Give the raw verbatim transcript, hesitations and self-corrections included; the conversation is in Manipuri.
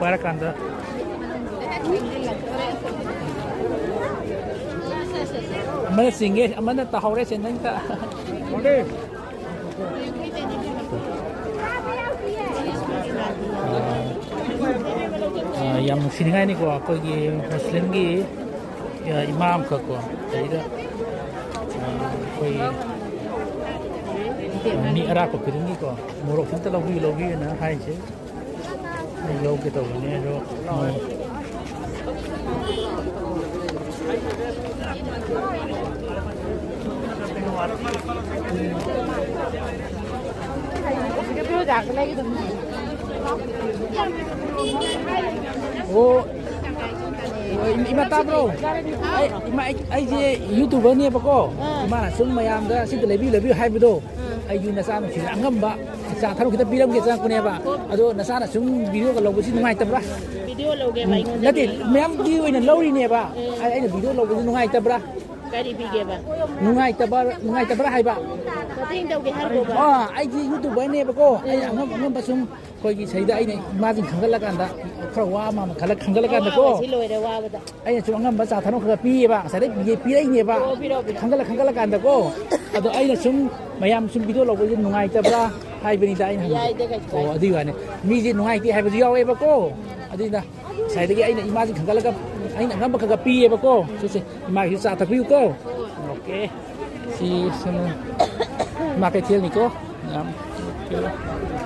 ꯍꯥꯏꯔꯀꯥꯟꯗ ꯑꯃꯅ ꯆꯤꯡꯒꯦ, ꯑꯃꯅ ꯇꯥꯍꯧꯔꯦ ꯁꯦꯟꯗꯟꯗ꯫ ꯑ, ꯌꯥꯝ ꯅꯨꯡꯁꯤꯅꯤꯡꯉꯥꯏꯅꯤꯀꯣ, ꯑꯩꯈꯣꯏꯒꯤ ꯃꯨꯁꯂꯤꯝꯒꯤ, ꯑ, ꯏꯃꯥ ꯑꯃꯈꯛꯀꯣ, ꯁꯤꯗꯩꯗ, ꯑ, ꯑꯩꯈꯣꯏꯒꯤ, ꯑ, ꯃꯤ ꯑꯔꯥꯞꯄ ꯈꯨꯗꯤꯡꯒꯤꯀꯣ, "ꯃꯣꯔꯣꯛꯁꯦ ꯑꯝꯇ ꯂꯧꯕꯤꯌꯨ, ꯂꯧꯕꯤꯌꯨꯅ" ꯍꯥꯏꯁꯦ꯫ ꯑꯩ ꯂꯧꯒꯦ ꯇꯧꯕꯅꯦ, ꯑꯗꯣ ꯃꯣꯏ ꯑꯣ, ꯑꯣ, ꯏꯃꯥ ꯇꯥꯕ꯭ꯔꯣ? ꯑꯩ, ꯏꯃꯥ, ꯑꯩ, ꯑꯩꯁꯦ YouTuberꯅꯦꯕꯀꯣ꯫ ꯑꯥ꯫ ꯏꯃꯥꯅ ꯁꯨꯝ ꯃꯌꯥꯝꯗ ꯁꯤꯗ ꯂꯩꯕꯤꯌꯨ, ꯂꯩꯕꯤꯌꯨ ꯍꯥꯏꯕꯗꯣ, ꯑꯥ꯫ ꯑꯩꯒꯤ ꯅꯆꯥꯅꯨꯡꯁꯤꯗ ꯑꯉꯝꯕ ꯆꯥ ꯊꯛꯅꯕ ꯈꯤꯇ ꯄꯤꯔꯝꯒꯦ ꯆꯪꯉꯛꯄꯅꯦꯕ꯫ ꯑꯣ꯫ ꯑꯗꯣ ꯅꯆꯥꯅ ꯁꯨꯝ videoꯒ ꯂꯧꯕꯁꯤ ꯅꯨꯡꯉꯥꯏꯇꯕ꯭ꯔꯥ? Video ꯂꯧꯒꯦꯕ ꯎꯝ, ꯑꯩꯉꯣꯟꯗꯒꯤ꯫ ꯅꯠꯇꯦ, ꯃꯌꯥꯝꯒꯤ ꯑꯣꯏꯅ ꯂꯧꯔꯤꯅꯦꯕ꯫ ꯎꯝ꯫ ꯑꯩ, ꯑꯩꯅ video ꯂꯧꯕꯁꯤ ꯅꯨꯡꯉꯥꯏꯇꯕ꯭ꯔꯥ? ꯀꯔꯤ ꯄꯤꯒꯦꯕ? ꯅꯨꯡꯉꯥꯏꯇꯕ, ꯅꯨꯡꯉꯥꯏꯇꯕ꯭ꯔꯥ ꯍꯥꯏꯕ? ꯃꯇꯦꯡ ꯇꯧꯒꯦ ꯍꯥꯏꯔꯤꯕꯣꯕ? ꯑꯥ, ꯑꯩꯗꯤ YouTuberꯅꯦꯕꯀꯣ꯫ ꯑꯩ ꯎꯝ꯫ ꯑꯉꯝ ꯑꯉꯝꯕ ꯁꯨꯝ ꯑꯩꯈꯣꯏꯒꯤ ꯁꯤꯗ ꯑꯩꯅ ꯏꯃꯥꯁꯤꯡ ꯈꯟꯒꯠꯂꯀꯥꯟꯗ ꯈꯔ ꯋꯥ ꯃꯥꯟꯕ ꯈꯜꯂ-, ꯈꯟꯒꯠꯂꯀꯥꯟꯗꯀꯣ꯫ ꯑꯋꯥꯕꯁꯤ ꯂꯣꯏꯔꯦ ꯋꯥꯕꯗ꯫ ꯑꯩꯅ ꯁꯨꯝ ꯑꯉꯝꯕ ꯆꯥ ꯊꯛꯅꯕ ꯈꯔ ꯄꯤꯌꯦꯕ꯫ ꯉꯁꯥꯏꯗꯩ ꯄꯤ-, ꯄꯤꯔꯛꯏꯅꯦꯕ꯫ ꯑꯣ, ꯄꯤꯔꯛꯑꯣ, ꯄꯤꯔꯛꯑꯣ꯫ ꯈꯟꯒꯠꯂ ꯈꯟꯒꯠꯂꯀꯥꯟꯗꯀꯣ꯫ ꯑꯗꯣ ꯑꯩꯅ ꯁꯨꯝ ꯃꯌꯥꯝ ꯁꯨꯝ video ꯂꯧꯕꯁꯦ ꯅꯨꯡꯉꯥꯏꯇꯕ꯭ꯔꯥ ꯍꯥꯏꯕꯅꯤꯗ ꯑꯩꯅ ꯍꯪꯕꯁꯦ꯫ ꯌꯥꯏꯗ, ꯀꯩꯁꯨ ꯑꯣ, ꯀꯥꯏꯗꯦ꯫ ꯑꯗꯨꯒꯤ ꯋꯥꯅꯤ꯫ ꯃꯤꯁꯦ ꯅꯨꯡꯉꯥꯏꯇꯦ ꯍꯥꯏꯕꯁꯨ ꯌꯥꯎꯋꯦꯕꯀꯣ꯫ ꯑꯗꯨꯅ ꯉꯁꯥꯏꯗꯒꯤ ꯑꯩꯅ ꯏꯃꯥꯁꯤ ꯈꯟꯒꯠꯂꯒ ꯑꯩꯅ ꯑꯉꯝꯕ ꯈꯔ ꯈꯔ ꯄꯤꯌꯦꯕꯀꯣ꯫ ꯁꯤꯁꯦ ꯏꯃꯥꯒꯤꯁꯨ ꯆꯥ ꯊꯛꯄꯤꯌꯨꯀꯣ꯫ OK꯫ ꯁꯤ ꯁꯨꯝ ꯏꯃꯥ ꯀꯩꯊꯦꯜꯅꯤꯀꯣ꯫ ꯌꯥꯝ OK꯫